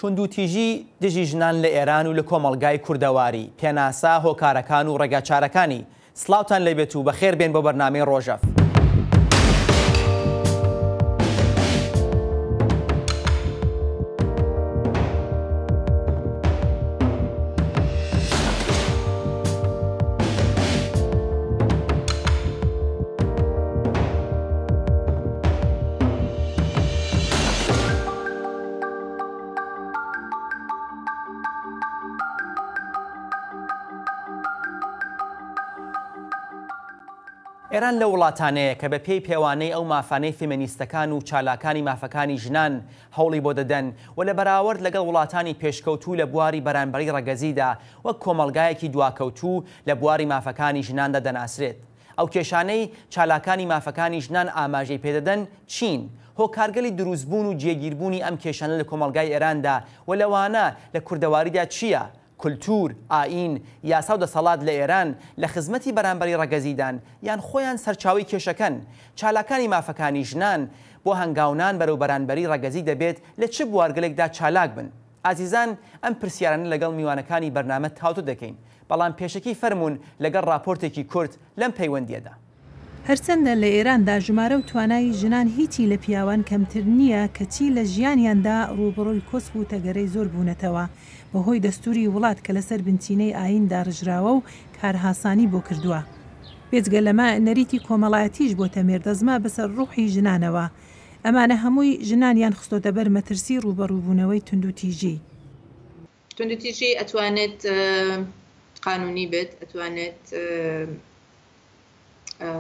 توندوتیژی دژی ژنان لە ئێران و لە کۆمەڵگای کوردەواری، پێناسە، هۆکارەکان و ڕێگاچارەکانی. سڵاوتان لێبێت و بەخێر بێن بۆ بەرنامەی ڕۆژەڤ. ئێران لەو وڵاتانەیە کە بە پێی پێوانەی ئەو مافانەی فێمێنیستەکان و چالاکانی مافەکانی ژنان هەوڵی بۆ دەدەن و لە بەراوەرد لەگەڵ وڵاتانی پێشکەوتوو لە بواری بەرانبەری ڕەگەزیدا وەک کۆمەڵگایەکی دواکەوتوو لە بواری مافەکانی ژناندا دەناسرێت. ئەو کێشانەی چالاکانی مافەکانی ژنان ئاماژەی پێدەدەن چین؟ هۆکارگەلی دروستبوون و جێگیربوونی ئەم کێشانە لە کۆمەڵگای ئێراندا و لەوانە لە کوردەواریدا چییە؟ کولتوور، ئایین، یاسا و دەسەڵات لە ئێران لە خزمەتی بەرامبەری ڕەگەزیدان یان خۆیان سەرچاوەی کێشەکەن؟ چالاکانی مافەکانی ژنان بۆ هەنگاونان بەرەو بەرانبەری ڕەگەزی دەبێت لە چ بوارگەلێکدا چالاک بن؟ ئازیزان ئەم پرسیارانە لەگەڵ میوانەکانی بەرنامە تاوتوێ دەکەین، بەڵام پێشەکی فەرموون لەگەڵ ڕاپۆرتێکی کورت لەم پەیوەندییەدا. هەرچەندە لە ئێراندا ژمارە و توانای ژنان هیچی لە پیاوان کەمتر نییە، کەچی لە ژیانیاندا ڕووبەڕووی کۆسپ و تەگەرەی زۆر بوونەتەوە، بەهۆی دەستووری وڵات کە لەسەر بنچینەی ئایین داڕژراوە و کارهاسانی بۆ کردووە. بێجگە لەمە نەریتی کۆمەڵایەتیش بۆتە مێردەزمە بەسەر ڕوحی ژنانەوە. ئەمانە هەمووی ژنانیان خستۆتە بەر مەترسی ڕووبەڕووبوونەوەی توندوتیژی. توندوتیژی ئەتوانێت قانونی بێت، ئەتوانێت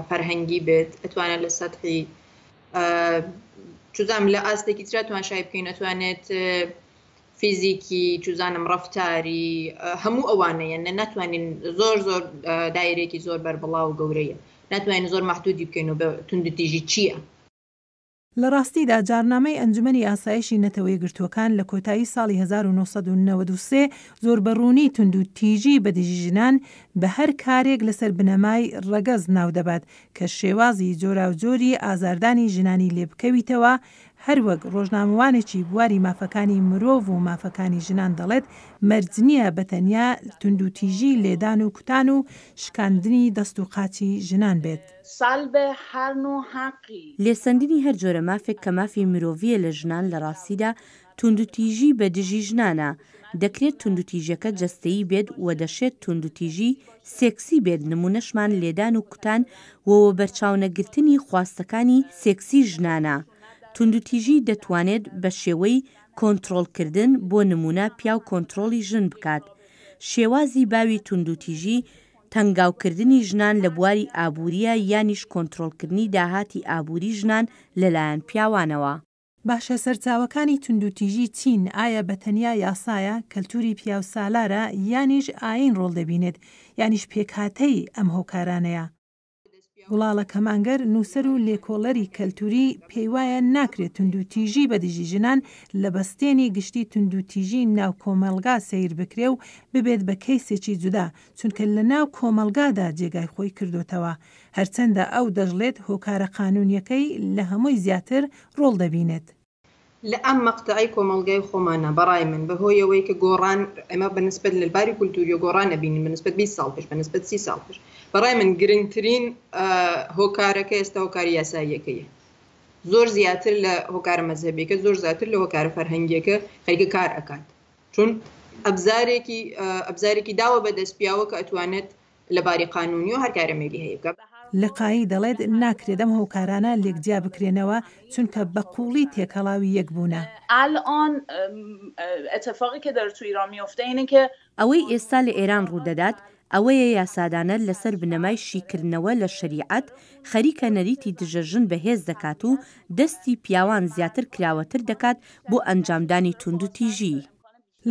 فەرهەنگی بێت، ئەتوانێت لە سەتحی چزانم لە ئاستێکی ترا توانشای بکەین، ئەتوانێت فیزیکی چزانم ڕەفتاری هەموو ئەوانەیە نە ناتوانین زۆر زۆر دایرێکی زۆر بەربڵاو و گەورەیە ناتوانین زۆر مەحدودی بکەین و بە توندوتیژی چییە؟ لە ڕاستیدا جاڕنامەی ئەنجومەنی ئاسایشی نەتەوە یەکگرتووەکان لە کۆتایی ساڵی 1993 زۆر بە ڕوونی توندوتیژی بە دژی ژنان بە هەر کارێک لەسەر بنەمای ڕەگەز ناو دەبات کە شێوازی جۆراوجۆری ئازاردانی ژنانی لێ بکەویتەوە هەروەک ڕۆژنامەوانێکی بواری مافەکانی مرۆڤ و مافەکانی ژنان دەڵێت مەرج نییە بە تەنیا توندوتیژی لێدان و کوتان و شکاندنی دەست و قاچی ژنان بێت. سلب هر نوع حقی. لێسەندنی هەر جۆرە مافێک کە مافی مرۆڤییە لە ژنان لە ڕاستیدا توندوتیژی بە دژی ژنانە، دەکرێت توندوتیژیەکە جەستەیی بێت و دەشێت توندوتیژی سێکسی بێت نمونەشمان لێدان و کوتان و وەبەرچاونەگرتنی خواستەکانی سێکسی ژنانە. توندوتیژی دەتوانێت بە شێوەی کۆنتڕۆڵکردن بۆ نمونە پیاو کۆنتڕۆڵی ژن بکات. شێوازی باوی توندوتیژی تەنگاوکردنی ژنان لە بواری ئابوورییە یانیش کۆنترۆڵکردنی داهاتی ئابووری ژنان لەلایەن پیاوانەوە. باشە سەرچاوەکانی توندوتیژی چین، ئایا بە تەنیا یاسایە، کەلتوری پیاوسالارە، یانیش ئایین ڕۆڵ دەبینێت، یانیش پێکهاتەی ئەم هۆکارانەیە؟ گوڵاڵە کەمانگەر، نووسەر و لێکۆڵەری کەلتوری، پێیوایە ناکرێت توندوتیژی بە دژی ژنان لە بەستێنی گشتی توندوتیژی ناو کۆمەڵگا سەیر بکرێ و ببێت بە کەیسێکی جودا، چونکە لە ناو کۆمەڵگادا جێگای خۆی کردۆتەوە، هەرچەندە ئەو دەشڵێت هۆکارە قانونیەکەی لە هەمووی زیاتر ڕۆڵ دەبینێت. لە ئەم مەقتەعەی کۆمەڵگای خۆمانا بە ڕای من بە هۆی ئەوەی کە گۆڕان ئێمە بە نسبەت لە باری کولتووریە گۆڕان ئەبینین بە نسبەت 20 ساڵ پێش بە نسبەت 30 ساڵ پێش بە ڕای من گرنگترین هۆکارەکە ئێستا هۆکاری یاساییەکەیە زۆر زیاتر لە هۆکارە مەزهەبیەکە زۆر زیاتر لە هۆکارە فەرهەنگیەکە خەریکە کار ئەکات چون ئەبزارێکی ئەبزارێکی داوە بە دەست پیاوە کە ئەتوانێت لە باری قانوونیەوە هەر کارە مەیلی هەیە بکا. لقایی دەڵێت ناکرێت ئەم هۆکارانە لێک جیا بکرێنەوە چونکە بە قووڵی تێکەڵاوی یەک بوونە. الان اتفاقی که داره تو ایران میفته اینه که. ئەوەی ئێستا لە ئێران ڕوودەدات ئەوەیە یاسادانەر لەسەر بنەمای شیکردنەوە لە شەریعەت خەریکە نەریتی دژە ژن بەهێز دەکات و دەستی پیاوان زیاتر کراوەتر دەکات بۆ ئەنجامدانی توندوتیژی.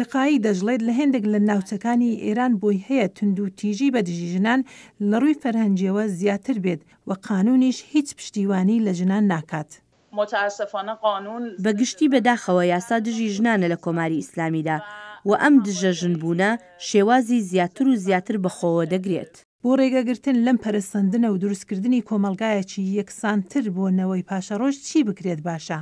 لقایی دەشڵێت لە هێندێک لە ناوچەکانی ئێران بۆی هەیە توندوتیژی بە دژی ژنان لە ڕووی فەرهەنگییەوە زیاتر بێت و قانوونیش هیچ پشتیوانی لە ژنان ناکات. متاسفانە قانون. بە گشتی بە داخەوە یاسا دژی ژنانە لە کۆماری ئیسلامیدا و ئەم دژە ژن بوونە شێوازی زیاتر و زیاتر بە خۆوە دەگرێت. بۆ ڕێگەگرتن لەم پەرەسەندنە و دروستکردنی کۆمەڵگایەکی یەکسانتر بۆ نەوەی پاشەڕۆژ چی بکرێت باشە؟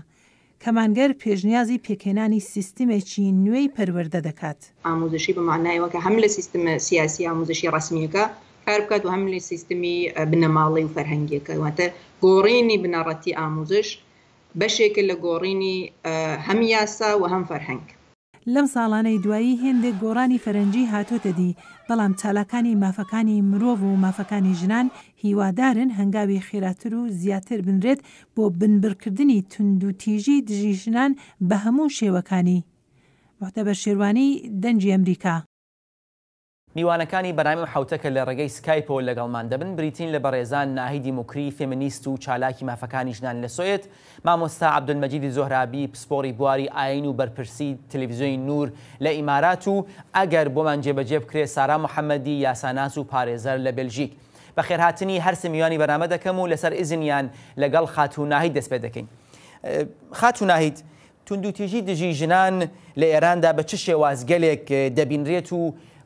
کەمانگەر پێشنیازی پێکهێنانی سیستمێکی نوێی پەروەردە دەکات. ئاموزشی بە مەعنای ئەوە کە هەم لە سیستمە سیاسی ئاموزشی ڕەسمییەکە کار بکات و هەم لە سیستمی بنەماڵەی و فەرهەنگیەکە واتە گۆڕینی بنەڕەتی ئاموزش بەشێکە لە گۆڕینی هەم یاسا و هەم فەرهەنگ. لەم ساڵانەی دوایی هێندێک گۆڕانی فەرەنگی هاتۆتە دی، بەڵام چالاکانی مافەکانی مرۆڤ و مافەکانی ژنان هیوادارن هەنگاوی خێراتر و زیاتر بنرێت بۆ بنبڕکردنی توندوتیژی دژی ژنان بە هەموو شێوەکانی. موعتەبەر شێروانی، دەنگی ئەمریکا. میوانەکانی بەرنامەی ئەم حەوتە کە لە ڕێگەی سکایپەوە لەگەڵمان دەبن بریتین لە بەڕێزان ناهیدی موکری فێمینیست و چالاکی مافەکانی ژنان لە سۆئێد، مامۆستا عەبدولمەجیدی زۆهرابی پسپۆڕی بواری ئایین و بەرپرسی تەلەفزیۆنی نوور لە ئیمارات و ئەگەر بۆمان جێبەجێ بکرێ سارا محەمەدی یاساناس و پارێزەر لە بێلژیک. بەخێرهاتنی هەرسێ میوانی بەرنامە دەکەم و لەسەر ئیزنیان لەگەڵ خاتوو ناهید دەست پێ دەکەین. خاتوو ناهید، توندوتیژی دژی ژنان لە ئێراندا بە چ شێوازگەلێک دەبینرێت و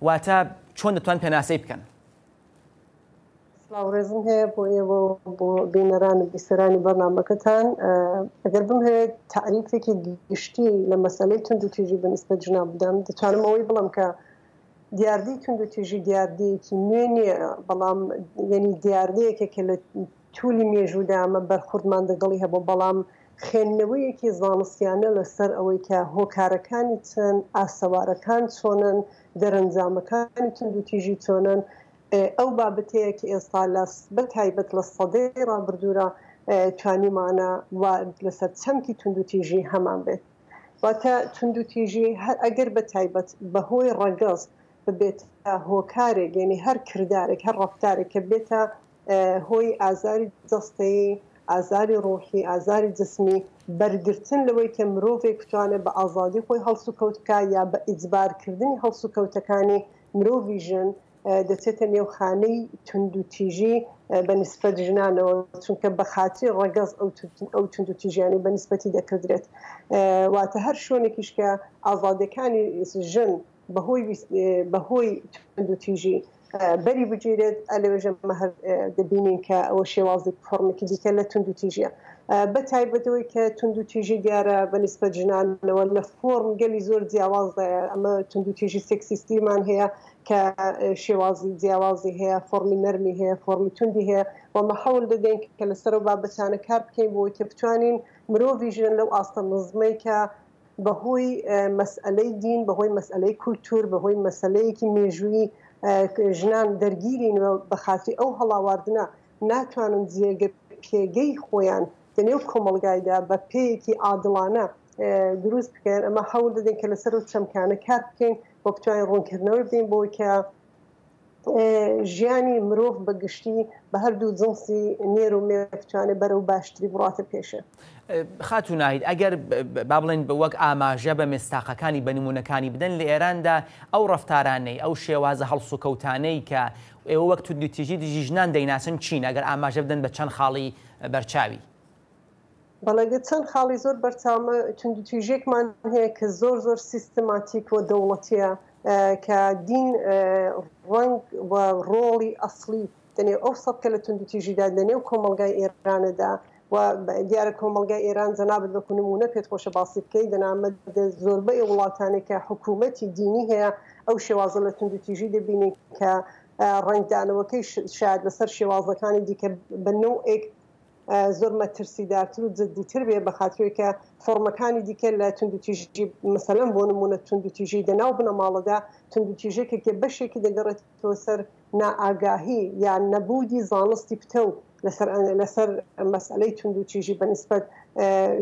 واتە چۆن دەتوان پێناسەی بکەن؟ سڵاو ڕێزم هەیە بۆ ئێوە و بۆ بینەران و بیسەرانی بەرنامەکەتان. ئەگەر بمهەوێت تەعریفێکی گشتی لە مەسەلەی توندوتیژی بە نیسبەت ژنان بدەم، دەتوانم ئەوەی بڵێم کە دیاردەی توندوتیژی دیاردەیەکی نوێ نییە، بەڵام یەنی دیاردەیەکە کە لە تولی مێژوودا ئەمە بەرخوردمان دەگەڵی هەبوو، بەڵام خوێندنەوەیەکی زانستیانە لەسەر ئەوەی کە هۆکارەکانی چن، ئاسەوارەکان چۆنن، دەرەنجامەکانی توندوتیژی چۆنن، ئەو بابەتەیە کە ئێستا لە بە تایبەت لە سەدەی ڕابردوورا توانیومانە وا لەسەر چەمکی توندوتیژی هەمان بێت. واتە توندوتیژی هەر ئەگەر بە تایبەت بە هۆی ڕەگەز ببێتە هۆکارێک یەنی هەر کردارێک هەر ڕەفتارێک کە بێتە هۆی ئازاری جەستەیی، ئازاری ڕۆحی، ئازاری جسمی، بەرگرتن لەوەی کە مرۆڤێک بتوانێت بە ئازادی خۆی هەڵسوکەوت بکات یا بە ئیجبارکردنی هەڵسوکەوتەکانی مرۆڤی ژن دەچێتە نێو خانەی توندوتیژی بە نیسبەت ژنانەوە، چونکە بە خاتری ڕەگەز ئەو توندوتیژیانەی بە نیسبەتی دەکردرێت. واتە هەر شوێنێکیش کە ئازادیەکانی ژن بەهۆی بەهۆی توندوتیژی بەری بگیرێت، لەوێش ئەمە هەر دەبینین کە ئەوە شێوازێک فۆرمێکی دیکە لە توندوتیژیە. بە تایبەت ئەوەی کە توندوتیژی دیارە بە نیسبەت ژنانەوە لە فۆرم گەلی زۆر جیاوازدایە، ئەمە توندوتیژی سێکسیستیمان هەیە کە شێوازی جیاوازی هەیە، فۆرمی نەرمی هەیە، فۆرمی توندی هەیە و ئەمە هەوڵ دەدەین کە لەسەر ئەو بابەتانە کار بکەین بۆ ئەوەی کە بتوانین مرۆڤی ژن لەو ئاستە نزمەی کە بەهۆی مەسئەلەی دین، بەهۆی مەسئەلەی کولتوور، بەهۆی مەسەلەیەکی مێژوویی ژنان دەرگیرین و بە خاتری ئەو هەڵاواردنە ناتوانن جێگە پێگەی خۆیان دەنێو کۆمەڵگایدا بە پێیەکی عادڵانە دروست بکەن، ئەمە هەوڵ دەدەین کە لەسەر ئەو چەمکانە کار بکەین و بتوانین ڕوونکردنەوەی بدەین بۆی کە ژیانی مرۆڤ بە گشتی بە هەردوو جنسی نێر و مێ بتوانێت بەرەو باشتری بڕاتە پێشێ. خاتوو ناهید ئەگەر با بڵێن وەک ئاماژە بە مێستاقەکانی بە نموونەکانی بدەن لە ئێراندا ئەو ڕەفتارانەی ئەو شێوازە هەڵسوکەوتانەی کە ئێوە وەک توندوتیژی دژی ژنان دەیناسن چین ئەگەر ئاماژە بدەن بە چەند خاڵی بەرچاوی؟ بەڵێ گە چەند خاڵی زۆر بەرچاومە توندوتیژێکمان هەیە کە زۆر زۆر سیستماتیک و دەوڵەتیە کە دین ڕەنگ و ڕۆڵی ئەسڵی دەنێو ئەو سەبکە لە توندوتیژیدا دەنێو کۆمەڵگای ئێرانەدا و دیارە کۆمەڵگای ئێران جەنابت وەکو نموونە پێت خۆشە باسی بکەی دەنامە زۆربەی وڵاتانێک کە حکوومەتی دینی هەیە ئەو شێوازە لە توندوتیژی دەبینین کە ڕەنگدانەوەکەی شاید لەسەر شێوازەکانی دیکە بە نەوعێک زۆر مەترسیدارتر و جدیتر بێ بە خاترەوەی کە فۆرمەکانی دیکە لە توندوتیژی مەسەلەن بۆ نموونە توندوتیژی دەناو بنەماڵەدا توندوتیژێکە کە بەشێکی دەگەڕێتەوە سەر نائاگاهی یا نەبوودی زانستی پتەو لەسەر لەسەر مەسئەلەی توندوتیژی بە نیسبەت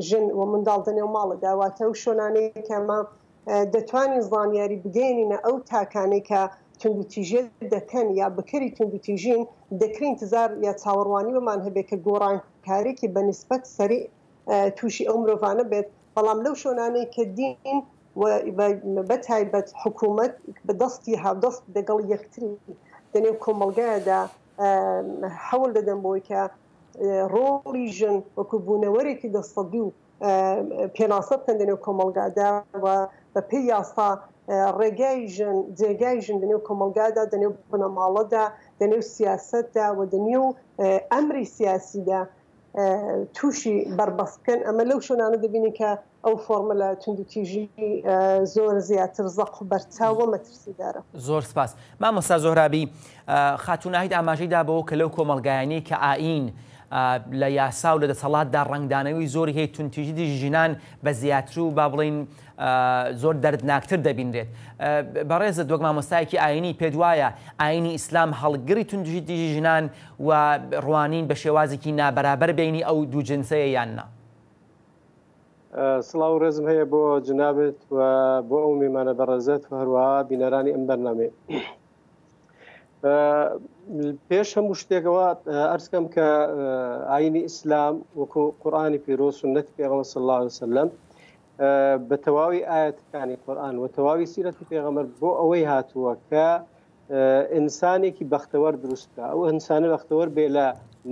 ژن و منداڵ دەنێو ماڵەدا واتە ئەو شۆنانەی کە ئەمە دەتوانین زانیاری بگەیەنینە ئەو تاکانەی کە توندوتیژیە دەکەن یا بکەری توندوتیژین، دەکرێ ئینتزار یا چاوەڕوانی وەمان هەبێ کە گۆڕانکاریەکی بە نیسبەت سەریع تووشی ئەو مرۆڤانە بێت، بەڵام لەو شۆنانەی کە دین و بە تایبەت حکوومەت بە دەستی هاودەست دەگەڵ یەکتری دەنێو کۆمەڵگایەدا حەول دەدەن بۆی کە ڕۆڵی ژن وەکوو بوونەوەرێکی دەستەدی و پێناسە بکەن دەنێو کۆمەڵگادا و بە پێی یاسا ڕێگای ژن، جێگای ژن دەنێو کۆمەڵگادا، دەنێو بنەماڵەدا، دەنێو سیاسەتدا و دەنێو ئەمری سیاسیدا. تووشی بەربەست بکەن، ئەمە لەو شوێنانە دەبینین کە ئەو فۆرمە لە توندوتیژی زۆر زیاتر زەق و بەرچاو و مەترسیدارە. زۆر سپاس. مامۆستا زۆهرابی، خاتوو ناهید ئاماژەی دا بەوە کە لەو کۆمەڵگایانەی کە ئایین لە یاسا و لە دەسەڵاتدا ڕەنگدانەوەی زۆری هەیە توندتیژی دژی ژنان بە زیاتر و با بڵێین زۆر دەردناکتر دەبینرێت. بەڕێزت وەک مامۆستایەکی ئایینی پێت وایە ئایینی ئیسلام هەڵگری توندتیژی دژی ژنان و ڕوانین بە شێوازێکی نابەرابەر بینی ئەو دوو جنسەیە یان نا؟ سڵاو و ڕێزم هەیە بۆ جنابت و بۆ ئەو میمانە بەڕێزت و هەروەها بینەرانی ئەم بەرنامەیە. پێش هەموو شتێکەوە ئەرزکەم کە ئاینی ئیسلام وەکو قورآانی پیرۆز سنەتی پێغەمبەر صلی الله علیه وسلم بە تەواوی ئاەتەکانی قورآن و تەواوی سیرەتی پێغەمبەر بۆ ئەوەی هاتووە کە ئینسانێکی بەختەوەر دروست بکە ئەو ئینسانە بەختەوەر بێ لە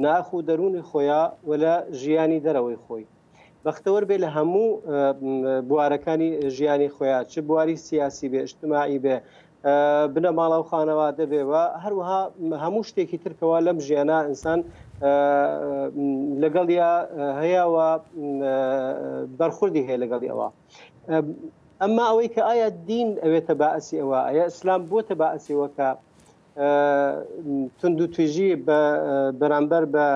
ناخ و دەروونی خۆیان و لە ژیانی دەرەوەی خۆی بەختەوەر بێ لە هەموو بوارەکانی ژیانی خۆیان چ بواری سیاسی بێ ئیجتماعی بێ بنەماڵە و خانەوادە بێ و هەروەها هەموو شتێکی ترکەوە لەم ژیانە ئینسان لەگەڵیا هەیە و بەرخوردی هەیە لەگەڵی ئەوە ئەمما ئەوەی کە ئایا دین ئەوێتە باعسی ئەوە ئایا ئیسلام بۆتە باعسیەوە کە تونند و تویژی بەرامبەر بە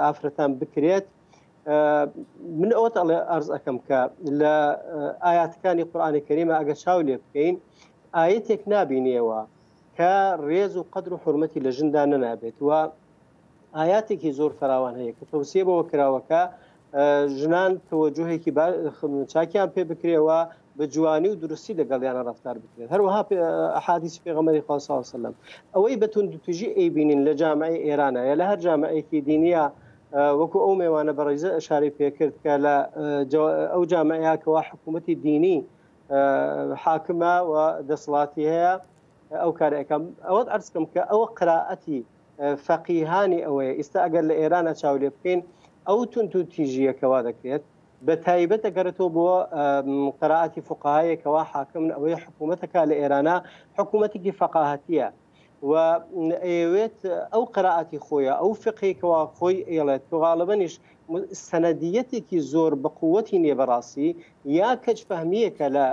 ئافرەتان بکرێت من ئەوەت ئەڵێ ئەرز ئەەکەم کە لە ئاياتەکانی قورآانی کەریمە ئەگە چاو لێ بکەین ئاەتێک نابینیەوە کە ڕێز و قەدر و حرمەتی لە ژندا نەنابێت و ئاياتێکی زۆر فراوان هەیە کە تەوسیە بەوە کراوە کە ژنان تەوەجوهێکی چاکیان پێ بکرێەوە بە جوانی و دروستی لەگەڵیانە ڕفتار بکرێت هەروەها ئەحادیث پێغەمبەری خوا صلی الله علیه وسلم ئەوەی بە توندوتیژی ئەیبینین لە جامعەی ئێرانە یا لە هەر جامعەیەکی دینیە وەکو ئەو مێوانە بەڕیزە ئەشارەی پێکرد کە لە ئەو جامعەیە کەوا حکوومەتی دینی حاکمە و دەسەڵاتی هەیە ئەو کارەکەم ئەوەت ئەرزکەم کە ئەوە قرائەتی فەقیهانی ئەوەیە ئیستا ئەگەر لە ئێرانە چاو لێ بکەین ئەو توند و تیژییە کەوا دەکرێت بە تایبەت ئەگەرێتەوە بۆ قەرائەتی فوقەهایەک کەوا حاکمن ئەوەی حکوومەتەکە لە ئێرانە حکوومەتێکی فەقاهەتیە و ئەیەوێت ئەو قەرائەتی خۆیە ئەو فقهی کەوا خۆی ئەیڵێت کە غاڵبەنیش سەنەدیەتێکی زۆر بە قووەتی نییە بەڕاستی یا کەج فەهمییەکە لە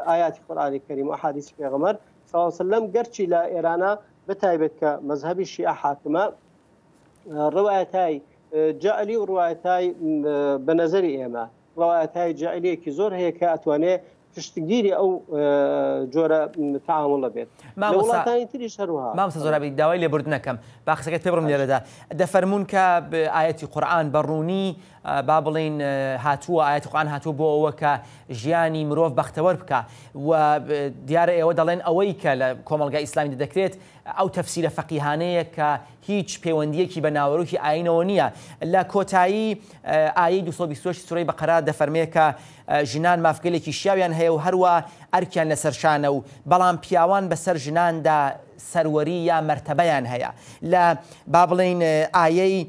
ئایاتی قورئانی کەریم و ئەحادیسی پێغەمبەر صلی اللە علیه وسلم گەرچی لە ئێرانە بە تایبەت کە مەزهەبی شیعە حاکمە ڕوایەتای جەعلی و ڕوایەتای بە نەزەری ئێمە ڕوایەتای جەعلیەکی زۆر هەیە کە ئەتوانێ پشتگیری ئەو جۆرە تعاملە بێت لە وڵاتانی تریش هەروەها. مامۆستا زۆرابی داوای لێبوردن ئەکەم با قسەکەت پێ بڕم لێرەدا دەفەرموون کە ئایەتی قورئان بە ڕوونی با بڵێین هاتووە ئایەتی قورئان هاتووە بۆ ئەوە کە ژیانی مرۆڤ بەختەوەر بکا و دیارە ئێوە دەڵێن ئەوەی کە لە کۆمەڵگای ئیسلامیدا دەکرێت ئەو تەفسیرە فەقیهانەیە کە هیچ پەیوەندییەکی بە ناوەرۆکی ئایینەوە نییە. لە کۆتایی ئایەی 228 سورەی بەقەرە دەفەرمێ کە ژنان مافگەلێکی شیاویان هەیە و هەروا ئەرکیان لەسەر شانە و بەڵام پیاوان بەسەر ژناندا سەروەری یا مەرتەبەیان هەیە. لە با بڵێین ئایەی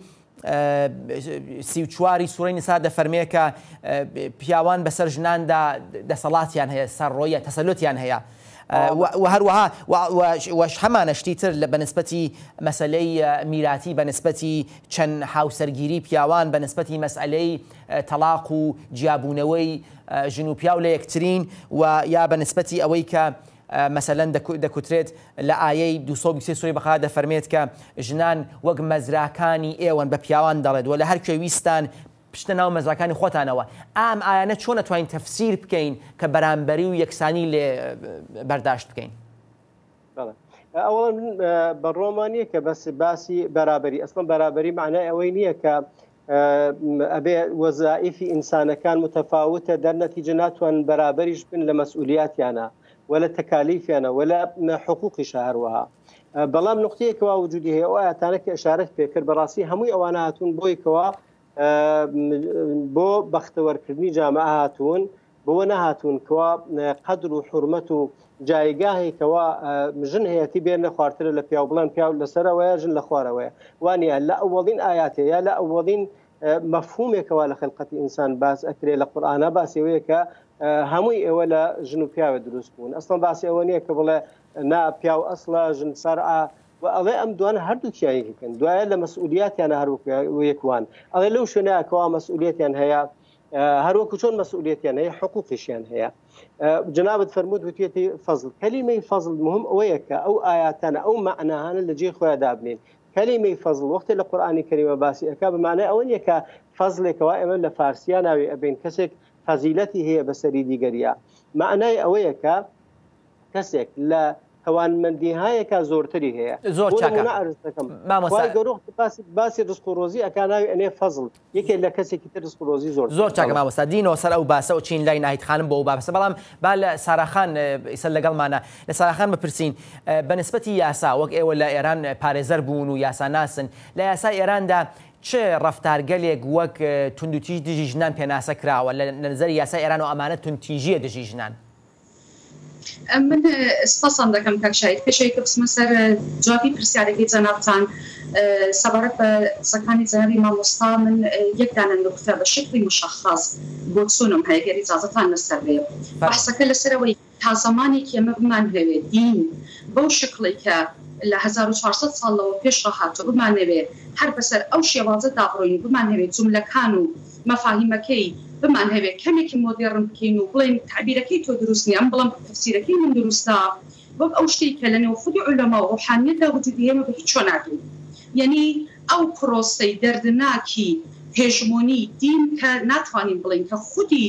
34 ی سورەی نسا دەفەرمێ کە پیاوان بەسەر ژناندا دەسەڵاتیان هەیە، سەرڕۆیە، تەسەلوتیان هەیە. و هەروەها وەش هەمانە شتی تر لە بەنسبەتی مەسەلەی میراتی بەنسبەتی چەند هاوسەرگیری پیاوان بەنسبەتی مەسئلەی تەڵاق و جیابوونەوەی ژن و پیاو لە یەکترین و یا بەنسبەتی ئەوەی کە مەسەلەن دەکوترێت لە ئایەی 223 سورەی بەقەرە دەفەرمێت کە ژنان وەک مەزراکانی ئێوەن بە پیاوان دەڵێت وە لە هەر کوێ ویستتان بچنە ناو مەزراکانی خۆتانەوە ئام ئایانە چۆن ئەتوانین تەفسیر بکەین کە بەرامبەری و یەکسانی لێ بەرداشت بکەین؟ بەڵێ ئەوەڵەن من بەڕواما نییە کە بەس باسی بەرابەری ئەسڵەن بەرابەری معنای ئەوەی نییە کە ئەبێ وەزائیفی ئینسانەکان متەفاوتە دەرنەتیجە ناتوانن بەرابەریش بن لە مەسئولیاتیانە وە لە تەکالیفیانە وە لە حقوقیشە هەروەها بەڵام نقطەیەکەوە وجودی هەیە ئەو ئاەتانە کە ئشارەت پێکرد بەڕاستی هەمووی ئەوانە هاتوون بۆیکەوە بۆ بەختەوەرکردنی جامعە هاتوون بەوە نەهاتوون کەوا قەدر و حورمەت و جایگاهی کەوا ژن هەیەتی بێنە خوارترە لە پیاو بڵێن پیاو لەسەرەوەیە ژن لە خوارەوەیە وانە لە ئەوەڵین ئاياتێ یا لە ئەوەڵین مەفهومێکەوە لە خلقەتی ئینسان باس ئەکرێ لە قورئانا باسی ئەوەیە کە هەمووی ئێوە لە ژن و پیاوێ دروست بوون ئەسڵەن باسی ئەوە نییە کە بڵێ نا پیاو ئەسڵە ژن فەرعە. و ئەڵێ ئەم دوانە هەردووکیان یەکێکن دوایە لە مەسئولیاتیانە هەر وەکو یەک وان ئەڵێ لەو شوێنە کەوا مەسئولیەتیان هەیە هەروەکو چۆن مەسئولیەتیان هەیە حقوقیشیان هەیە جنابت فەرمووت وتێتی فەزل کەلیمەی فەزل مهم ئەوەیە کە ئەو ئاياتانە ئەو مەعناهانە لە جێی خۆیان دابنین کەلیمەی فەزل وەختێ لە قورئانی کەریمە باسی ئەکا بە مانای ئەوە نییە کە فەزلێکەوە ئێمە لە فارسیا ناوی ئەبین کەسێک فەزیلەتی هەیە بەسەری دیگەریا مەعنای ئەوەیە کە کەسێک لە توانمەندیهایەکە زۆرتری هەیە زۆر بۆ چاکە نمونە عەرز دەکەم مامۆستا خوای گەورە وەختی باسی باسی ڕزق و ڕۆزی ئەکا ناوی ئەنێ فەزڵ یەکێ لە کەسێکی تر ڕزق و ڕۆزی زۆرترە زۆر چاکە بەڵێ. مامۆستا دینەوە سەر ئەو باسە و چین لای ناهید خانم بۆ ئەو بابەسە بەڵام با لە سارا خان ئیسە لەگەڵمانە لە سارا خان بپرسین بە نسبەتی یاسا وەک ئێوە لە ئێران پارێزەر بوون و یاساناسن لە یاسای ئێراندا چ ڕەفتارگەلێک وەک توندوتیژ دژی ژنان پێناسە کراوە لە نەزەری یاسای ئێران و ئەمانە توندتیژیە دژی ژنان؟ من سپاستان دەکەم کاک شاهید. پێش ئەوەی کە بچمە سەر جوابی پرسیارەکەی جەنابتان سەبارەت بە قسەکانی جەنابی مامۆستا من یەک دانە نوکتە بە شکلی مشخص بۆچوونم هەیە گەر ئیجازەتان لەسەر بێ. بەحسەکە لەسەر ئەوەی تا زەمانێکی ئێمە بمانهەوێ دین بەو شکڵەی کە لە 1400 ساڵ لەوە پێش ڕاهاتووە بمانەوێ هەر بەسەر ئەو شێوازە دا بڕۆین و بمانهەوێ جوملەکان و مەفاهیمەکەی بمانهەوێ کەمێکی مۆدێڕن بکەین و بڵێین تەعبیرەکەی تۆ دروست نیە ئەمن بڵێم تەفسیرەکەی من دروستە وەک ئەو شتەی کە لە نێو خودی عولەما و ڕۆحانیەتدا وجودی هەیە ئێمە بە هیچ چۆن ناگەین یەنی ئەو پرۆسەی دەردناکی هێژمۆنی دین کە ناتوانین بڵێین کە خودی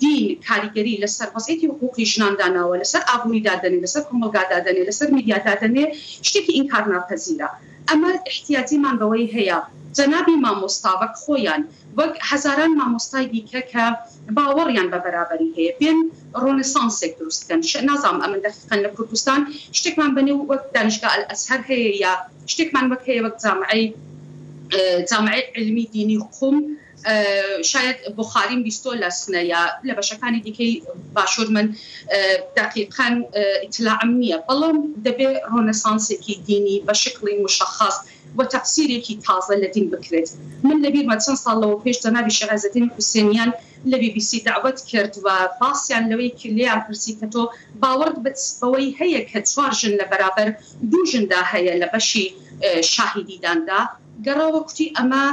دین کاریگەری لەسەر وەزعیەتی حقوقی ژنان داناوە لەسەر ئابووری دادەنێ لەسەر کۆمەڵگا دادەنێ لەسەر میدیا دادەنێ شتێکی ئینکارناپەزیرە ئەمە ئیحتیاجیمان بەوەی هەیە جەنابی مامۆستا وەک خۆیان وەک هەزاران مامۆستای دیکە کە باوەڕیان بە بەرابەری هەیە بێن ڕۆنێسانسێک دروست بکەن نازانم ئەمن دەقیقەن لە کوردستان شتێکمان بە نێو وەک دانیشگا ئەلئەزهەر هەیە یا شتێکمان وەک هەیە وەک جامعەی جامعەی عیلمی دینی قوم شاید بوخاریم بیستۆ لە سنە یا لە بەشەکانی دیکەی باشوور من دەقیقەن ئیتلاعم نییە بەڵام دەبێ ڕۆنێسانسێکی دینی بە شکڵی مشەخەس و تەفسیرێکی تازە لە دین بکرێت. من لە بیرمە چەند ساڵ لەوە پێش جەنابی شێخ عێزەدین حوسێنیان لە بی بی سی دەعوەت کرد و باسیان لەوەی کرد لێیان پرسی کە تۆ باوەڕت بەوەی هەیە کە چوار ژن لە بەرابەر دوو ژندا هەیە لە بەشی شاهیدیداندا؟ گەڕاوە کوتی ئەمە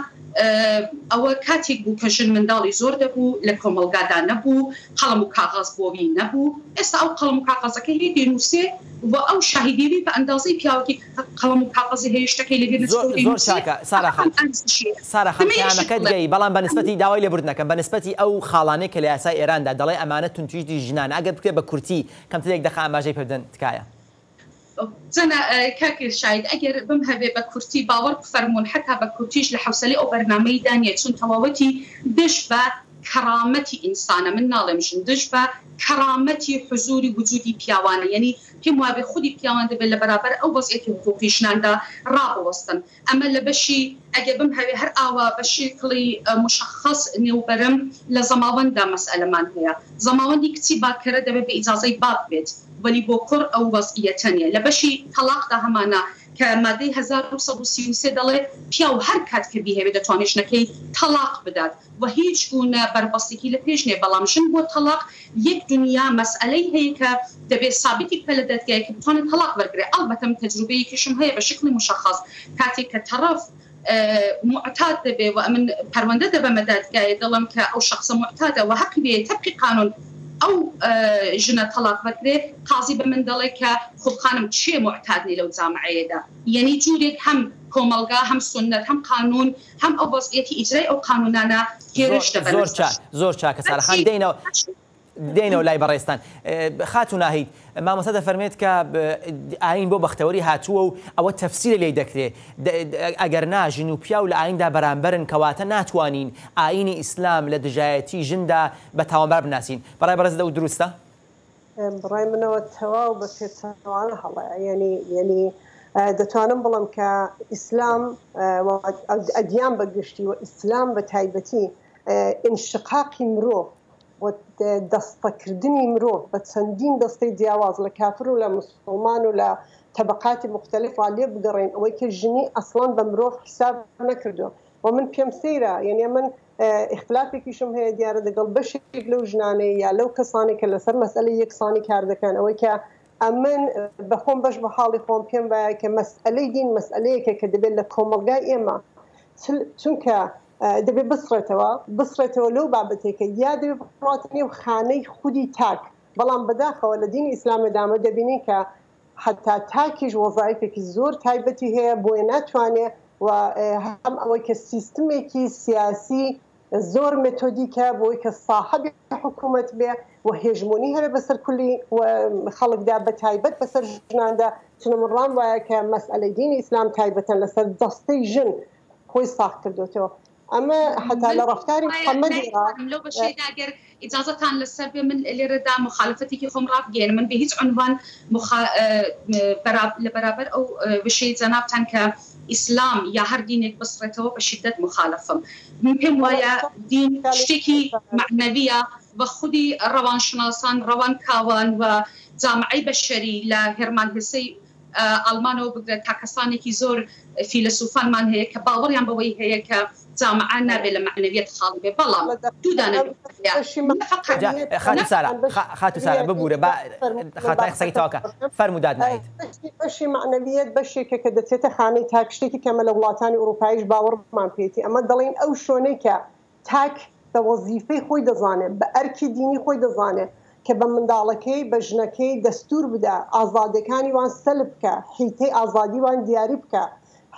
ئەوە کاتێک بوو کە ژن منداڵی زۆر دەبوو لە کۆمەڵگادا نەبوو قەڵەم و کاغەز بۆوی نەبوو ئێستا ئەو قەڵەم و کاغەزەکەی هەیە دەینووسێ و ئەو شاهیدیەوی بە ئەندازەی پیاوەکی کە قەڵەم و کاغەزی هەیە شتەکەی لەبیر زۆر نەچێتەوە زۆر دەینووسێ چاکە سارا ئەمە خان ئەرزشیە سارا خان ئەمە یەک شت پەیامەکەت بڵێم گەی بەڵام بە نسبەتی داوای لێبوردن ئەکەم بە نسبەتی ئەو خاڵانەی کە لە یاسای ئێراندا دەڵێ ئەمانە توندتیژی دژی ژنانە ئەگەر بکرێ بە کورتی کەمتر یەک دەقە ئاماژەی پێ بدەن تکایە. جەنا کاک شاید ئەگەر بمهەوێ بە کورتی باوەڕ بفەرموون حەتا بە کورتیش لە حەوسەلەی ئەو بەرنامەی دا نیە چون تەواوەتی دژ بە کەڕامەتی ئینسانە من ناڵێم ژن دژ بە کەڕامەتی حزوری وجودی پیاوانە یەنی پێم وابێ خودی پیاوان دەبێ لە بەرابەر ئەو وەزعیەتی حقوقی ژناندا ڕابوەستن ئەمە لە بەشی ئەگەر بمهەوێ هەر ئاوا بە شکڵی موشەخەس نێو بەرم لە زەماوەنددا مەسئەلەمان هەیە. زەماوەندی کچی باکەرە دەبێ بە ئیجازەی باب بێت وەلی بۆ کوڕ ئەو وەزعیەتە نیە. لە بەشی تەڵاقدا هەمانە کە مادەی 1133 دەڵێ پیاو هەر کات کە بیهەوێ دەتوانێ ژنەکەی تەڵاق بدات و هیچ گوونە بەربەستێکی لە پێش نیە بەڵام ژن بۆ تەڵاق یەک دونیا مەسئەلەی هەیە کە دەبێ سابیتی بکا لە دادگایە کە بتوانێ تەڵاق وەرگرێ ئەڵبەتە من تەجروبەیەکیشم هەیە بە شکڵی موشەخەس کاتێک کە تەڕەف موعتاد دەبێ و ئەمن پەروەندە دەبەمە دادگایە دەڵێم کە ئەو شەخسە موعتادە و هەقی بێ تەبقی قانون ئەو ژنە تەڵاق وەرگرێ قازی بە من دەڵێ کە خوب خانم کێ موعتاد نی لەو جامعەیەدا یەنی جورێک هەم کۆمەڵگا هەم سوننەت هەم قانون هەم ئەو وەزعیەتی ئیجرای ئەو قانونانە هێرش دەبەنە زۆر سەر چاک زۆر چاکە سارا خان هەرچی دێینەوە هەرچی دێینەوە لای بەڕێزتان خاتوو ناهید مامۆستا دەفەرمێت کە ئایین بۆ بەختەوەری هاتووە و ئەوە تەفسیرە لێی دەکرێ ئەگەر نا ژن و پیاو لە ئاییندا بەرامبەرن کەواتە ناتوانین ئایینی ئیسلام لە دژایەتی ژندا بە تاوانبار بناسین بەڕای بەڕێزت ئەو دروستە؟ بەڕای منەوە تەواو بە پێچەوانە هەڵەیە یەنی یەنی دەتوانم بڵێم کە ئیسلام ئەدیان بە گشتی و ئیسلام بە تایبەتی ئینشقاقی مرۆڤ و دەستەکردنی مرۆڤ بە چەندین دەستەی جیاواز لە کافر و لە مسلمان و لە تەبقاتی مختلف وا لێ بگەڕێن ئەوەی کە ژنی ئەسڵەن بە مرۆڤ حیساب نەکردووە و من پێم سەیرە یەنی من ئیختلافێکیشم هەیە دیارە دەگەڵ بەشێک لەو ژنانەی یا لەو کەسانەی کە لەسەر مەسئەلەی یەکسانی کار دەکەن ئەوەی کە. ئەمن بە خۆم بەش بە حاڵی خۆم پێم وایە کە مەسئەلەی دین مەسئەلەیەکە کە دەبێت لە کۆمەڵگای ئێمە چونکە دەبێت بسڕێتەوە بسڕێتەوە لەو بابەتێکە یا دەبێت بڕاتە نێو خانەی خودی تاک بەڵام بەداخەوە لە دینی ئیسلامێدامە دەبینین کە حەتا تاکیش وەزایفێکی زۆر تایبەتی هەیە بۆیە ناتوانێ و هەم ئەوەی کە سیستمێکی سیاسی زۆر مێتۆدیکە بۆی کە ساحەبی حکوومەت بێ و هێژمۆنی هەبێ بەسەر کولی خەڵکدا بە تایبەت بەسەر ژناندا چونە من ڕام وایە کە مەسئەلەی دینی ئیسلام تایبەتەن لەسەر جەستەی ژن خۆی ساغ کردۆتەوە ئەمە حەتا لە ڕەفتاری محەممەدی ڕا. لەو بەشەیدا گەر ئیجازەتان لەسەر بێ من لێرەدا موخالفەتێکی خۆم ڕابگەیەنم من بە هیچ عنوان مخا لە بەرابەر ئەو وشەی جەنابتان کە ئیسلام یا هەر دینێک بسڕێتەوە بە شیددەت موخالفم من پێم وایە دین شتێکی مەعنەویە و خودی ڕەوانشناسان ڕەوانکاوان و جامعەی بەشەری لە هێرمان هێسەی ئاڵمانەوە بگرە تا کەسانێکی زۆر فیلسوفانمان هەیە کە باوەڕیان بەوەی هەیە کە جامعە نابێ لە مەعنەویەت خاڵی بێ بەڵام دوو دانە نوکتە هەیە نە فەقەت جا خاتوو سارا خاتوو سارا ببورە با خاتای قسەکەی تەواو کە فەرموو داد ناهید. بەشی مەعنەویەت بەشێکە کە دەچێتە خانەی تاک شتێکی کەمە لە وڵاتانی ئوڕووپاییش باوەڕمان پێیەتی ئەمە دەڵێین ئەو شۆنەی کە تاک بە وەزیفەی خۆی دەزانێ، بە ئەرکی دینی خۆی دەزانێ کە بە منداڵەکەی، بە ژنەکەی دەستوور بدا، ئازادێکانی وان سەلب بکا، حیتەی ئازادی وان دیاری بکا،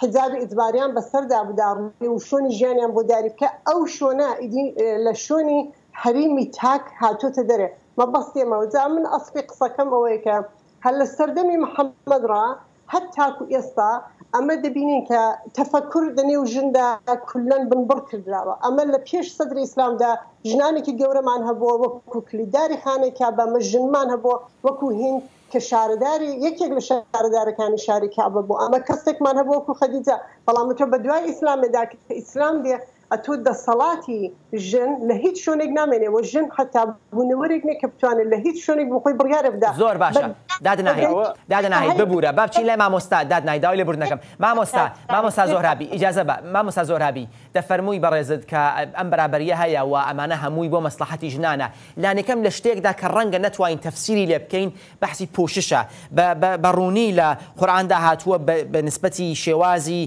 حیجابی ئیجباریان بە سەردا بدا، ڕێوشۆنی ژیانیان بۆ دیاری بکا، ئەو شۆنە ئیدی لە شۆنی حەریمی تاک هاتۆتە دەرێ. مەبەستی ئەمە. جا من ئەسڵی قسەکەم ئەوەیە کە هەر لە سەردەمی محەممەد ڕا هەتاکو ئێستا ئەمە دەبینین کە تەفەکور دە نێو ژندا کوللەن بنبڕ کردراوە. ئەمە لە پێش سەدری ئیسلامدا ژنانێکی گەورەمان هەبووە وەکو کلیدداری خانەی کەعبە، ئەمە ژنمان هەبووە وەکو هیند کە شارەداری یەکێک لە شارەدارەکانی شاری کەعبە بوو، ئەمە کەسێکمان هەبووە وەکو خەدیجە، بەڵام تۆ بە دوای ئیسلامێدا کە ئیسلام دێ ئەتۆ دەسەڵاتی ژن لە هیچ شۆنێک نامێنێ و ژن حەتا بوونەوەرێک نیە کە بتوانێت لە هیچ شۆنێک بۆ خۆی بڕیارە بدا. زۆر باشە داد ناهید داد ناهید ببورە با بچین لای مامۆستا داد ناهید داوای لێبوردن دەکەم مامۆستا مامۆستا زۆهرابی ئیجازە بە مامۆستا زۆهرابی دەفەرمووی بەڕێزت کە ئەم بەرابەریە هەیە و ئەمانە هەمووی بۆ مەسڵەحەتی ژنانە لانیکەم لە شتێکدا کە ڕەنگە نەتوانین تەفسیری لێ بکەین بەحسی پۆششە بە بە بە ڕوونی لە قورئاندا هاتووە بە بە نسبەتی شێوازی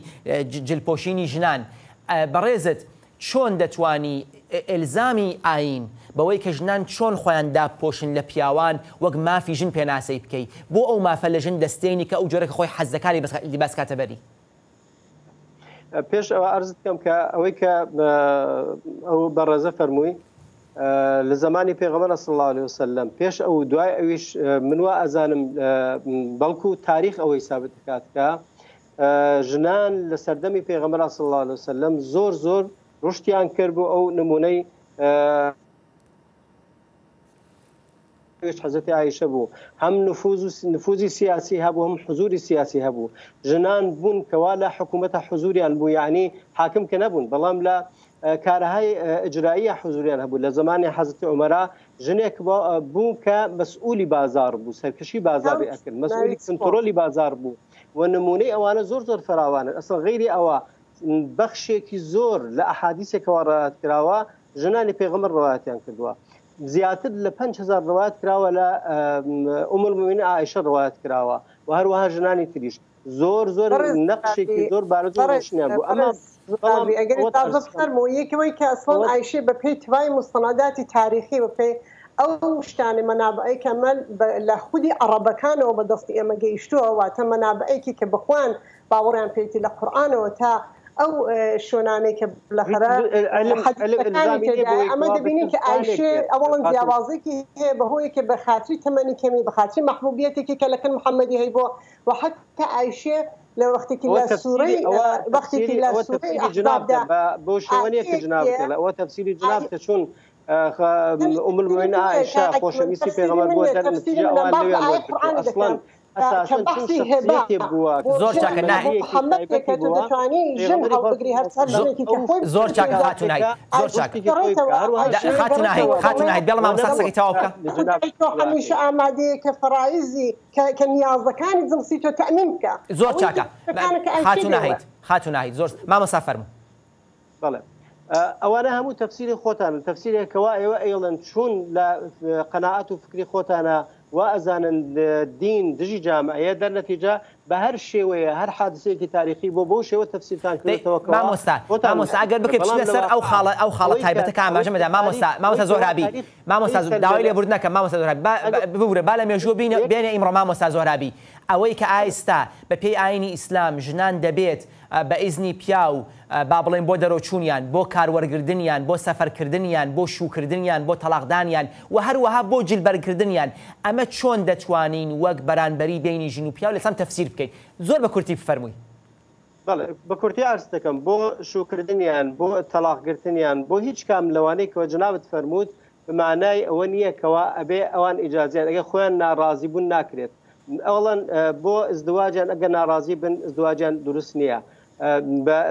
جل پۆشینی ژنان بەڕێزت چۆن دەتوانی ئیلزامی ئایین بەوەی کە ژنان چۆن خۆیان دابپۆشن لە پیاوان وەک مافی ژن پێناسەی بکەی؟ بۆ ئەو مافە لە ژن دەستێنی کە ئەو جۆرە کە خۆی حەز دەکا لیباس کاتە بەری؟ پێش ئەوە عەرزت بکەم کە ئەوەی کە ئەو بەڕێزە فەرمووی لە زمانی پێغەمبەر صلی الله علیه وسلم پێش ئەو دوای ئەویش من وا ئەزانم بەڵکو تاریخ ئەوەی سابت دەکات کە ژنان لە سەردەمی پێغەمبەر صلی اللە علیه وسلم زۆر زۆر ڕشتیان کرد بۆ ئەو نمونەی حەزرەتی عایشە بوو هەم نفوذ و نفوذی سیاسی هەبوو هەم حزوری سیاسی هەبوو ژنان بوون کەوا لە حکوومەتە حزوریان بوو یعنی حاکم کە نەبوون بەڵام لە کارهای ئجرائیە حزوریان هەبوو لە زمانی حەزرەتی عومەرا ژنێک بوو کە مەسئولی بازار بوو سەرکەشی بازاری ئەکرد مەسئولی کنترۆلی بازار بوو و نمونەی ئەوانە زۆر زۆر فراوانن ئەسڵ غەیری ئەوە بەخشێکی زۆر لە ئەحادیسێکەوە ڕەوایەت کراوە ژنانی پێغەمبەر ڕەوایەتیان کردووە زیاتر لە 5000 ڕەوایەت کراوە لە ئوم المؤمنین عائشە ڕەوایەت کراوە و هەروەها ژنانی تریش زۆر زۆر نەقشێکی زۆر بارز و ڕۆشنیان بوو ئەمە بەڵام ئەگەر ئیجازە بفەرموو یەکەوەی کە ئەسڵەن ئایشێ بە پێی تەوای موستەنەداتی تاریخی بە پێی ئەو شتانەی مەنابعەی کە ئەمە لە خودی عەڕەبەکانەوە بە دەستی ئێمە گەیشتووە واتە مەنابعێکی کە بە خۆیان باوەڕیان پێیەتی لە قورئانەوە تا ئەو شوێنانەی کە بالاخرە حەدیسەکانی تێدایە ئەمە دەبینین کە ئایشێ ئەوەڵەن جیاوازێکی هەیە بەهۆی کە بە خاتری تەمەنی کەمی بە خاتری مەحبوبیەتێکی کە لەکن محەممەدی هەیبووە و حەتتا ئایشێ لە وەختێکی ئەوە لە تەفسیری سوورەی ئەوە وەختێکی تەفسیری لە ئەوە سوورەی تەفسیری جنابتە ئەحزابدا بە بەو شێوە نییە کە ئایەتێک جنابت دێ ئەڵێ ئەوە تەفسیری جنابتە چون تەفسیری ام المؤمنین من نییە عائشە کاک من خۆشەویستی تەفسیری پێغەمبەر من بووە نییە دەر تەفسیری نتیجە منە ئەوان باس لەویان ئایەی وەرگرتووە قورئانی ئەسڵەن دەکەم کە ئەساسەن چون بەحسی هێبا شخصیەتێ بووە بۆ زۆر ژن چاکە بۆ ناهید تایبەتمەندییەکی محەممەدێک تایبەتی کە تۆ بووە دەتوانی ژن پێغەمبەری خوا هەڵبگری هەر هەر زۆ ژنێکی کە ئەو خۆی زۆر چاکە بگرێتەوە خاتوو ناهید شخصیەتێکە زۆر ئایشێ چاکە ڕشتێکی خۆی بکە بگەڕێتەوە هەروەها ئایشێ خاتوو ناهید بگەڕێتەوە خاتوو دەڵێ ناهید بێڵە وە مامۆستا نەبووە قسەکەی تەواو بکە جناب خودای تۆ هەمیشە ئامادەیە کە فەرایزی کە کە نیازەکانی جنسی تۆ تەئمین بکا زۆر ئەوەی چاکە کە کە ئایشێ خاتوو دەیڵێ ناهید خاتوو ناهید زۆر مامۆستا فەرموو بەڵێ ئەوانە هەموو تەفسیری خۆتانن تەفسیرێک کەوا ئێوە ئەیڵێن چون لە قەناعەت و فکری خۆتانە وا ئەزانن دین دژی جامعەیە دەر نەتیجە بە هەر شێوەیە هەر حادسەیەکی تاریخی بۆ بەو شێوە تەفسیرتان دەی کردۆتەوە کەوا مامۆستا خۆتان مامۆستا ئەگەر بکرێ بەڵام بچینە لە سەر ئەو واقعا خاڵە ئەو خاڵە ئەوەی کە تایبەتە کە ئەوەی ئاماژەم کە بەدا مامۆستا تاریخ مامۆستا ئەوەی کەوا زۆهرابی تاریخ مامۆستا ئەوەی داوای سەلمێنێ لێبوردن ئەکەم مامۆستا زۆهرابی با ئەگەر ببورە با لە مێژووە بینە یەک بێنە ئیمڕۆ مامۆستا زۆهرابی ئەوەی کە ئایستا بە پێی ئایینی ئیسلام ژنان دەبێت بە ئیزنی پیاو با بڵێین بۆ دەرۆچوونیان، بۆ کار وەرگردنیان، بۆ سەفەر کردنیان، بۆ شوو کردنیان، بۆ تەڵاقدانیان و هەروەها بۆ جل بەرگ کردنیان، ئەمە چۆن دەتوانین وەک بەرانبەری بەینی ژن و پیاو لە ئیسلام تەفسیر بکەین؟ زۆر بە کورتی بفەرمووی. بەڵێ، بە کورتی عەرز دەکەم، بۆ شوو کردنیان، بۆ تەڵاق گرتنیان، بۆ هیچ کام لەوانەی کەوا جەنابت فەرمووت، بە مانای ئەوە نییە کەوا ئەبێ ئەوان ئیجازەیان، ئەگەر خۆیان ناڕازی بوون ناکرێت. ئەوەڵەن بۆ ئزدواجیان ئەگەر ناڕازی بن ئزدواجیان دروست نییە.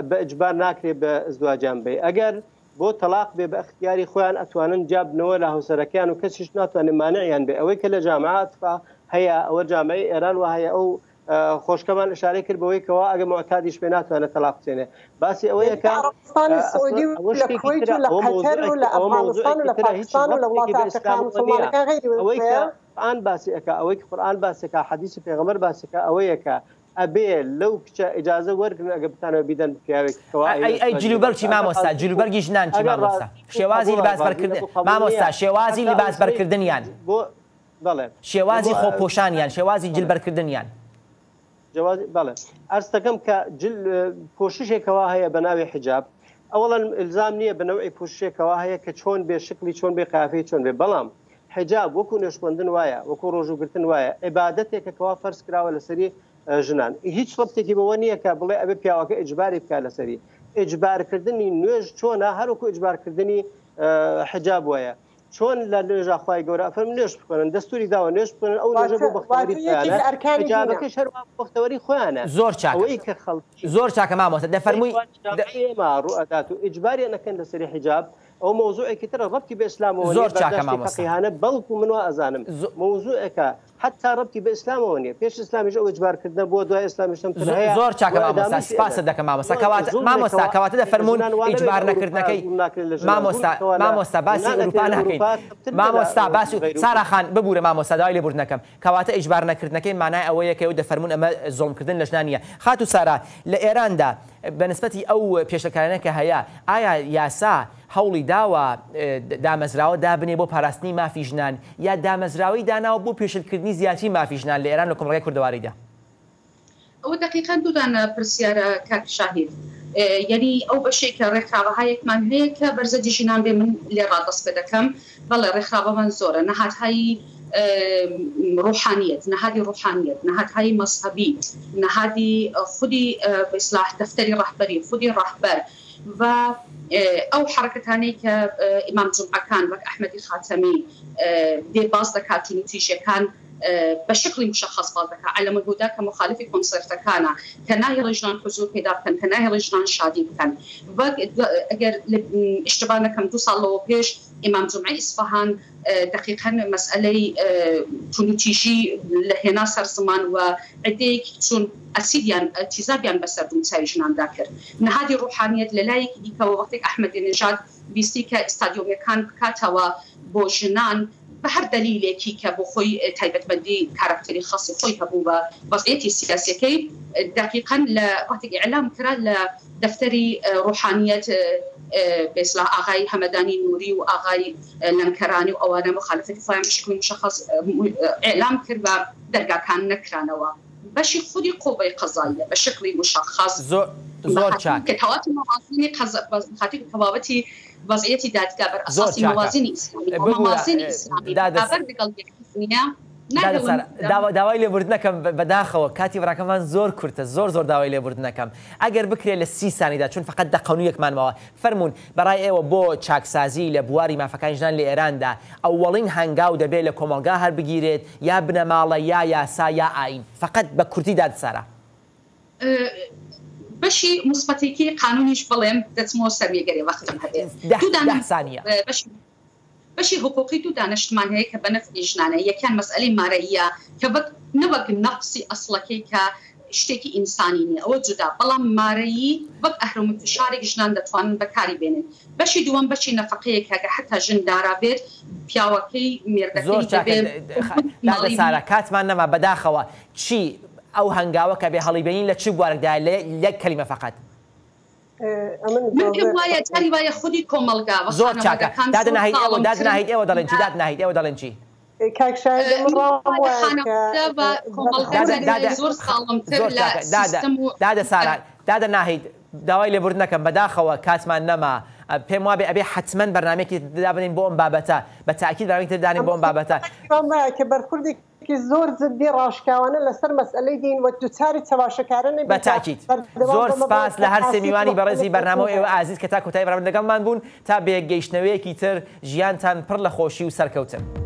بە ئیجبار ناکرێ بە ئزدواجیان بی. ئەگەر بۆ تەڵاق بێ بە ئختیاری خۆیان ئەتوانن جیا بنەوە لە هاوسەرەکەیان و کەسیش ناتوانێ مانعیان بێ. ئەوەی کە لە جامعە ئەتفا هەیە ئەوە جامعەی ئێران وا هەیە ئەو خۆشکەمان ئشارەی کرد بەوەی کەوا ئەگە موعتادیش بێ ناتوانێت تەلاق بچێنێ. باسی ئەوەیە لە کە عەرەبستانی ئەسڵەن سعودی ئەوە و لە شتێکی کوەیت ترە و لە ئەوە قەتەر و مەوزوعێکی لە ئەوە ئەفغانستان و مەوزوعێکی لە ترە هیچ پاکستان و لە ڕەبتێکی وڵاتە بە ئەفریقا ئیسلامەوە نییە. موسڵمانەکان غەیری ئەوەی کە هەیە. قورئان باسی ئەکا ئەوەی کە قورئان باسی ئەکا حەدیسی پێغەمبەر باسی ئەکا ئەوەیە کە ئەبێ لەو کچە ئیجازە وەرگرن ئەگەر بتانەوێ بیدەن بە پیاوێک کەوا ئەی ئەیەوێ ئەی ئیزدواجی جلوبەرگ لەگەڵ چی بکا. ئەگەر مامۆستا ڕازی بوو جلوبەرگی ژنان چی ئەگەر مامۆستا ڕازی بوو شێوازی قەبووڵە لباس ڕازی بەرکردن نەبوو قەبووڵ مامۆستا نییە شێوازی حەتا ئەو لباس ژنەی بەرکردنیان بۆ بەڵێ شێوازی بۆ خۆپۆشانیان شێوازی جل بەڵێ بەرکردنیان. جەوازی بەڵێ عەرز دەکەم کە جل پۆششێکەوە هەیە بە ناوی حیجاب ئەوەڵەن ئیلزام نییە بە نەوعی پۆششێکەوە هەیە کە چۆن بێ شکلی چۆن بێ قافی چۆن بێ بەڵام حیجاب وەکو نوێژخوێندن وایە وەکو ڕۆژووگرتن وایە عیبادەتێکە کەوا فەرز کراوە لەسەری ژنان هیچ ڕەبتێکی بەوە نییە کە بڵێ ئەبێ پیاوەکە ئیجباری بکات لەسەری ئیجبارکردنی نوێژ چۆنە هەروەکو ئیجبارکردنی حیجاب وایە چۆن لە نوێژا خوای گەورە ئەفەرموێ نوێژ بخوێنن دەستوری داوە نوێژ بخوێنن ئەو نوێژە بۆ واتە بەختەوەری واتە یەکێک خۆیانە لە ئەرکانی دینە. حیجابەکەش هەروا بۆ بەختەوەری خۆیانە زۆر چاکە ئەوەی کە خەڵکی زۆر چاکە مامۆستا ئەوەی دەفەرمووی کەوا لە دە جامعەی ئێمە ڕووئەدات و ئیجباریان ئەکەن لەسەری حیجاب ئەوە مەوزوعێکی ترە ڕەبتی بە ئیسلامەوە نیە زۆر چاکە بەرداشتی مامۆستا فەقیهانە بەڵکو من وا ئەزانم زۆ مەوزوعێکە حەتتا ڕەبتی بە ئیسلامەوە نیە پێش ئیسلامیش ئەو ئیجبار کردنە بووە دوای ئیسلامیش تەم تر هەیە زۆر و چاکە مامۆستا ئیدامەشی سپاست ئەدەن دەکەم مامۆستا زۆر کەواتە زوڵمێکە مامۆستا وا کەواتە لە دەفەرموون ژنان وا نەبێ ئیجبار لە ئەوروپا نەکردنەکەی زوڵم ناکرێت لە ژنان مامۆستا زوڵمێکە وا لە مامۆستا باسی ژنان ئەوروپا ئەکرێت لە ناکەین ئەوروپا کەمتر نیە لە مامۆستا باسی غەیرو سارا خان ببورە مامۆستا داوای لێبوردن ئەکەم کەواتە ئیجبار نەکردنەکەی مانای ئەوەیە کە ئێوە دەفەرموون ئەمە زوڵم کردن لە ژنان نیە خاتوو سارا لە ئێراندا بە نسبەتی ئەو پێشلکارانە کە هەیە ئایا یاسا هەوڵی داوە دامەزراوە دابنێ بۆ پاراستنی مافی ژنان یا دامەزراوەی داناوە بۆ پێشلکردنی زیاتری مافی ژنان لە ئێران لە کۆمەڵگای کوردەواریدا؟ ئەوە دەقیقەن دوودانە پرسیارە کاک شاهید. یەنی ئەو بەشەی کە ڕێکخراوەهایەکمان هەیە کە بەرزەدی ژنان بێ من لێ ڕا دەست پێ دەکەم. بەڵێ ڕێکخراوەمان زۆرە. نەهادهای ڕوحانیەت، نەهادی ڕوحانیەت، نەهادهای مەزهەبی، نەهادی خودی بە ئیسلاح دەفتەری ڕەهبەری، خودی ڕەهبەر و ئەو حەڕەکەتانەی کە ئیمام جومعەکان وەک ئەحمەدی خاتەمی دێ باس دەکات توندوتیژیەکان بە شکڵی مشەخەس باس دەکات عەلەم الهودا کە موخالفی کۆنسێرتەکانە کە ناهێڵێ ژنان حوزور پەیدا بکەن کە ناهێڵێ ژنان شادی بکەن وەک ئەگەر ئیشتبا نەکەم دوو ساڵ لەوە پێش ئیمام جومعەی ئیسفەهان دەقیقەن مەسئەلەی توندوتیژی لە هێنا سەر زمان و عدەیەکی چوون ئەسیدیان تیزابیان بەسەر دموچاوی ژناندا کرد. نەهادی ڕوحانیەت لە لایەکی دیکەوە وەختێک ئەحمەدی نژاد ویستی کە ئیستادیۆمەکان بکاتەوە بۆ ژنان بە هەر دەلیلێکی کە بۆ خۆی تایبەتمەندی کاراکتەری خاسی خۆی هەبوو و وەزعیەتی سیاسیەکەی دەقیقەن لە وەختێک ئیعلام کرا لە دەفتەری ڕوحانیەت بە ئیسلاح ئاغای هەمەدانی نوری و ئاغای لەنکەرانی و ئەوانە موخالفەتی خۆیان بە شکلی موشەخەس ئیعلام کرد و دەرگاکان نەکرانەوە بەشی خودی قوبەی قەزاییە بە شکلی موشەخەس زۆر زۆر چاک. کە تەواتی مەوازینی قەزا بە خاتری تەواوەتی وەزعیەتی دادگا بەر زۆر ئەساسی چاکە مەوازینی ئیسلامی و ببورە مەوازینی ئیسلامی دادە بەرابەر لەگەڵ یەکتر نییە دادە ناهێڵن سارا داوا داوای لێبوردن ئەکەم بەداخەوە کاتی بڕاکەمان زۆر کورتە زۆر زۆر داوای لێبوردن ئەکەم ئەگەر بکرێ لە سی سانیدا چون فەقەت دەقە و نیوێکمان ماوە فەرموون بەڕای ئێوە بۆ چاکسازی لە بواری مافەکانی ژنان لە ئێراندا ئەوەڵین هەنگاو دەبێ لە کۆمەڵگا هەربگیرێت یا بنەماڵە یا یاسا یا ئایین فەقەت بە کورتی داد سارا. بەشی موسبەتێکی قانونیش بڵێم دەچمەوە سەر مێگەرێ وەختم هەبێت دە دوو دە دانە سانیە. بەشی بەشی حقوقی دوو دانە شتمان هەیە کە بە نەفعی ژنانە یەکیان مەسئەلەی مارەییە کە وەک نەوەک نەقسی ئەسڵەکەی کە. شتێکی ئینسانی نیە ئەوە جودا بەڵام مارەیی وەک ئەهرەم و فشارێک ژنان دەتوانن بەکاری بێنن بەشی دووەم بەشی نەفەقەیە کە گەر حەتا ژن دارا بێت پیاوەکەی زۆر مێردەکەی چاکە دەبێ دادە ماڵی سارا کاتمان نەما بەداخەوە چی ئەو هەنگاوە کە بێ هەڵیبێنین لە چ بوارێکدایە لە یەک کەلیمە فەقەت. ئەمن من پێم تازە وایە جاری وایە خودی کۆمەڵگا و زۆر چاکە خانەوادەکان دادە زۆر ناهید ئێوە دادە زاڵمترن ناهید ئێوە دەڵێن چی لە داد ناهید ئێوە دەڵێن چی؟ کاک شاهید ئەمن من ڕام پێم وایە وایە کە خانەوادە و کۆمەڵگا دادە جاری دادە وایە زۆر زاڵمتر زۆر لە چاکە دادە سیستەم و دادە سارا دادە ناهید داوای لێبوردن ئەکەم بەداخەوە کاتمان نەما پێم وابێ ئەبێ حەتمەن بەرنامەیەکی تر دابنێین بۆ ئەم بابەتە بە تاکید بەرنامەیەکی تر دانێین بۆ ئەم بابەتە. پێم وایە کە بەرخوردێکی زۆر جدی ڕاشکاوانە لەسەر مەسئەلەی دین و دوچاری چەواشەکارە بە نەبین کە تاکید. بەردەوام زۆر بەمە بڵێن سپاس کە لە هەر سێ ئاستی میوانی بەڕێزی بەرنامە و مەسئەلەی ئێوە ئازیز کە تا کۆتایی بەرنامە لەگەڵمان بوون تا بەیەکگەیشتنەوەیەکی تر ژیانتان پڕ لە خۆشی و سەرکەوتن.